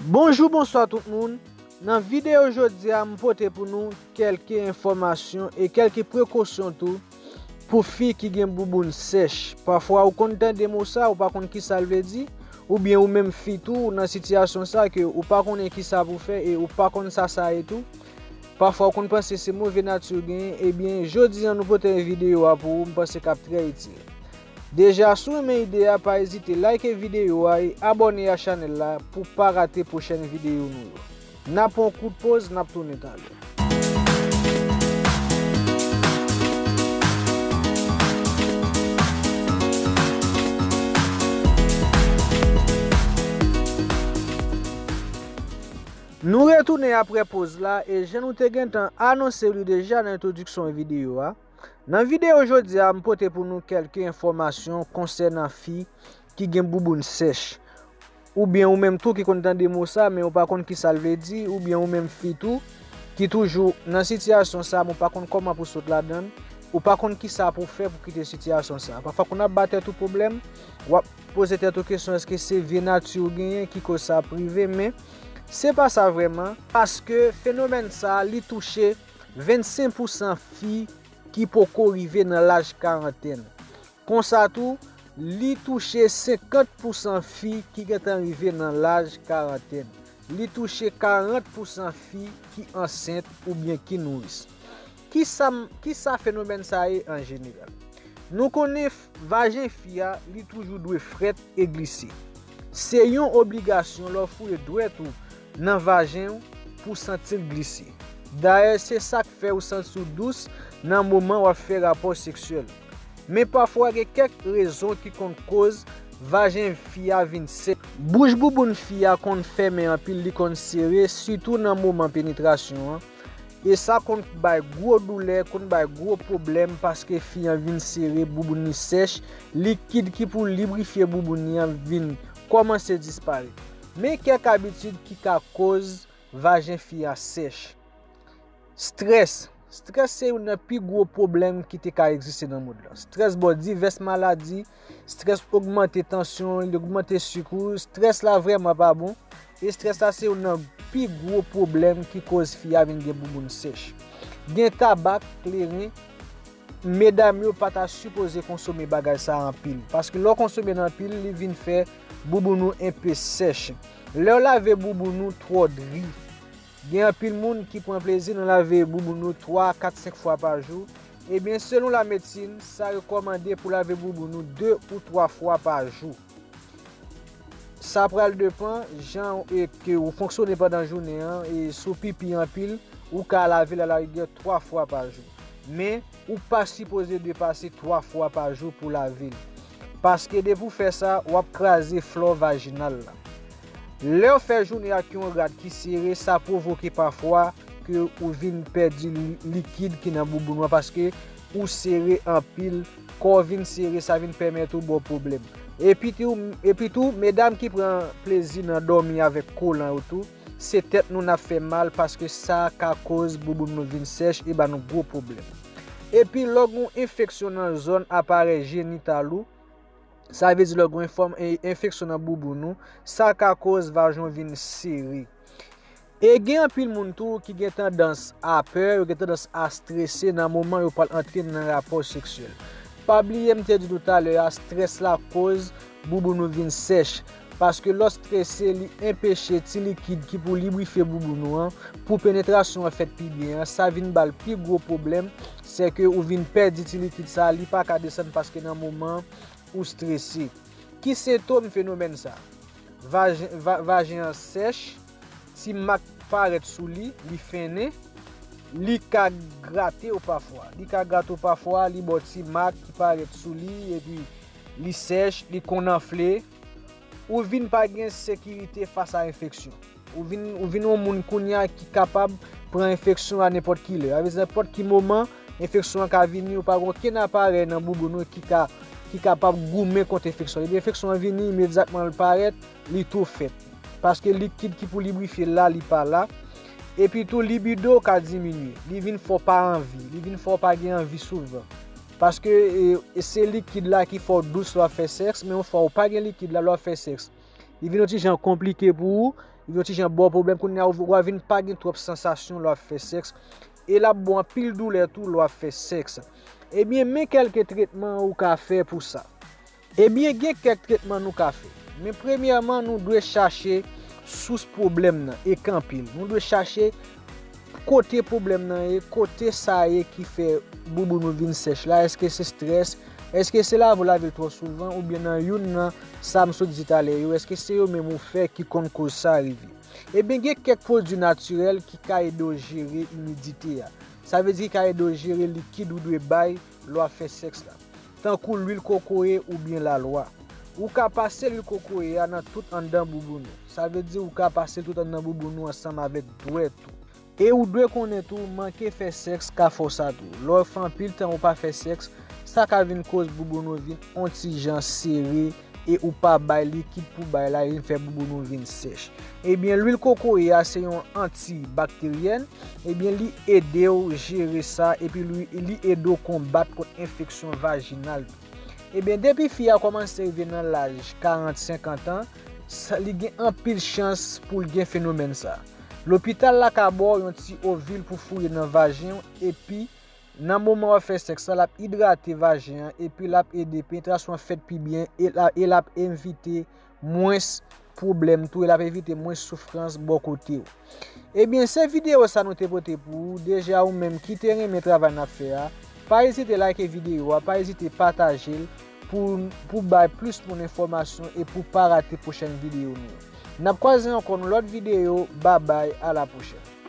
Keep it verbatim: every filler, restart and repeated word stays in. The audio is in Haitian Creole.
Bonjou, bonswa tout moun. Nan videyo jodi a, m pote pou nou kèlke enfòmasyon e kèlke prekosyon tou pou fi ki gen bouboun sèch. Pafwa ou konn tande mo sa, ou pa konn kisa l vle di, oubyen ou menm fi tou, ou nan sitiyasyon sa ke ou pa konnen kisa pou fè e ou pa konn sa sa ye tou. Pafwa ou konn panse se move nati ou genyen, ebyen, jodi a nou pote videyo a pou ou, m panse k ap trè itil. Deja, si w renmen ide a, pa ezite like videyo a e abòne a chanèl la pou w pa rate pwochèn videyo nou yo. N a pran yon kout poz, n ap tounen talè. Nou retounen apre poz la, e jan nou te gentan anonse li deja nan entwodiksyon videyo a, nan videyo jodi a, m pote pou nou kèlke enfòmasyon konsènan fi ki gen bouboun sèch. Oubyen ou menm tou ki konn tande mo sa, men ou pa konn kisa l vle di, oubyen ou menm fi tou ki toujou nan sitiyasyon sa, men ou pa konn kòman pou sot ladan l, ou pa konn kisa pou fè pou kite sitiyasyon sa. Pafwa konn ap ba tèt ou pwoblèm, w ap poze tèt ou kesyon, èske se vye nati ou genyen ki koz sa ap rive, men se pa sa vrèman, paske fenomèn sa li touche vennsenk pousan fi ki poko rive nan laj karantèn. Konsa tou, li touche senkant pousan fi ki gentan rive nan laj karantèn. Li touche karant pousan fi ki ansent oubyen ki nouris. Kisa, kisa fenomèn sa ye an jeneral? Nou konnen f-, vajen fi a, li toujou dwe frèt e glise. Se yon obligasyon lè w foure dwèt ou nan vajen w pou w santi l glise. Dayè, se sa k fè ou santi w dous nan moman w ap fè rapò seksyèl. Men pafwa gen kèk rezon ki konn koz vajen fi a vin sèch. Bouch bouboun fi a konn fèmen anpil, li konn sere, sitou nan moman penetrasyon an. E sa konn bay gwo doulè, konn bay gwo pwoblèm paske fi an vin sere, bouboun li sèch, likid ki pou librifye bouboun li an vin kòmanse disparèt. Men kèk abitid ki ka koz vajen fi a sèch. Strès. Strès se youn nan pi gwo pwoblèm ki te ka egziste nan mond lan. Strès ba w divès maladi, strès ogmante tansyon, li ogmante sik ou. Strès la vrèman pa bon. E strès la se youn nan pi gwo pwoblèm ki koz fi a vin gen bouboun sèch. Gen tabak, kleren, medam yo pa ta sipoze konsome bagay sa anpil. Paske lè w konsome l anpil, li vin fè bouboun ou enpe sèch. Lè w lave bouboun ou twò dri, gen anpil moun ki pran plezi nan lave bouboun ou twa, kat, senk fwa pa jou. Ebyen, selon lamedsin, sa rekòmande pou lave bouboun ou de ou twa fwa pa jou. Sa pral depann jan e ke ou fonksyone pandan jounen an, e si w pipi anpil, ou ka lave l alarigè twa fwa pa jou. Men, ou pa sipoze depase twa fwa pa jou pou lave l. Paske depi w fè sa, w ap kraze flò vajinal la. Lè w fè jounen ak yon rad ki sere, sa pwovoke pafwa ke ou vin pèdi li-, likid ki nan bouboun ou an paske ou sere anpil, kò w vin sere, sa vin pèmèt ou ba w pwoblèm. Epi tou, epi tou, medam ki pran plezi nan dòmi avèk kolan yo tou, se tèt nou n ap fè mal paske sa ka koz bouboun nou vin sèch e ba nou gwo pwoblèm. Epi lè w gen yon enfeksyon nan zòn aparèy jenital ou, sa vle di lè w gen yon enfòm-, e, enfeksyon nan bouboun ou, sa ka koz vajen w vin sere. E gen anpil moun tou ki gen tandans a pè, yo gen tandans a strese nan moman yo pral antre nan rapò seksyèl. Pa bliye m te di nou talè a, strès la koz bouboun ou vin sèch. Paske lè w strese, li enpeche ti likid ki pou librifye bouboun ou an, pou penetrasyon an fèt pi byen an, sa vin ba l pi gwo pwoblèm, sèke ou vin pèdi ti likid sa, li pa ka desann paske nan moman ou strese. Ki sentòm fenomèn sa? Vajen, va-, vajen an sèch, ti mak parèt sou li, li fennen, li ka grate w pafwa. Li ka grate w pafwa, li ba w ti mak ki parèt sou li, epi li sèch, li konn anfle. Ou vin pa gen sekirite fas a enfeksyon. Ou vin, ou vin yon moun kounye a ki kapab pran enfeksyon a nenpòt ki lè. Avè nenpòt ki moman, enfeksyon an ka vini, ou pa gen okenn aparèy nan bouboun ou ki ka, ki kapab goumen kont enfeksyon. Epi enfeksyon an vini, imedyatman l parèt, li tou fèt. Paske likid ki pou librifye l la, li pa la. Epi tou, libido ka diminye. Li vin fè w pa anvi. Li vin fè w pa gen anvi souvan. Paske, e, e se likid la ki fè w dous lè w ap fè sèks, men yon fwa ou pa gen likid la lè w ap fè sèks. Li vin yon ti jan konplike pou ou, li vin yon ti jan ba w pwoblèm, kounye a ou va vin pa gen twòp sansasyon lè w ap fè sèks, e l ap ba w anpil doulè tou lè w ap fè sèks. Ebyen, men kèlke tretman ou ka fè pou sa. Ebyen, gen kèk tretman nou ka fè. Men premyèman, nou dwe chache sous pwoblèm nan, e kanpe l. Nou dwe chache kote pwoblèm nan ye, kote sa ye ki fè bouboun ou vin sèch la. Èske se strès? Èske se lave w lave l twò souvan? Oubyen nan youn nan sa m sot di talè yo, èske se yo menm ou fè ki konn koz sa rive? Ebyen, gen kèk pwodui natirèl ki ka ede w jere imidite a. Sa vle di ki ka ede w jere likid ou dwe bay lè w ap fè sèks la, tankou lwil kokoye oubyen lalwa. Ou ka pase lwil kokoye a nan tout anndan bouboun ou. Sa vle di ou ka pase l tout anndan bouboun ou ansanm avèk dwèt ou. E ou dwe konnen tou, manke fè sèks ka fè w sa tou. Lè w fè anpil tan ou pa fè sèks, sa ka vin koz bouboun ou vin on ti jan sere e ou pa bay likid pou bay la, e vin fè bouboun ou vin sèch. Ebyen, lwil kokoye a se yon antibakteryèn. Ebyen, li ede w jere sa, epi li, li ede w konbat kont enfeksyon vajinal tou. Ebyen, depi fi a kòmanse rive nan laj karant, senkant an, sa, li gen anpil chans pou l gen fenomèn sa. Lopital la ka ba w yon ti ovil pou foure nan vajen w, epi nan moman w ap fè sèks la, l ap idrate vajen an, epi l ap ede penetrasyon an fèt pi byen, e l a, e l ap evite mwens pwoblèm tou, e l ap evite mwens soufrans bò kote w. Ebyen, se videyo sa nou te pote pou ou. Deja, ou menm ki te renmen travay n ap fè a, pa ezite like videyo a, pa ezite pataje l pou, pou bay plis moun enfòmasyon e pou pa rate pwochèn videyo nou yo. N ap kwaze ankò nan lòt videyo. Babay, a la pwochèn.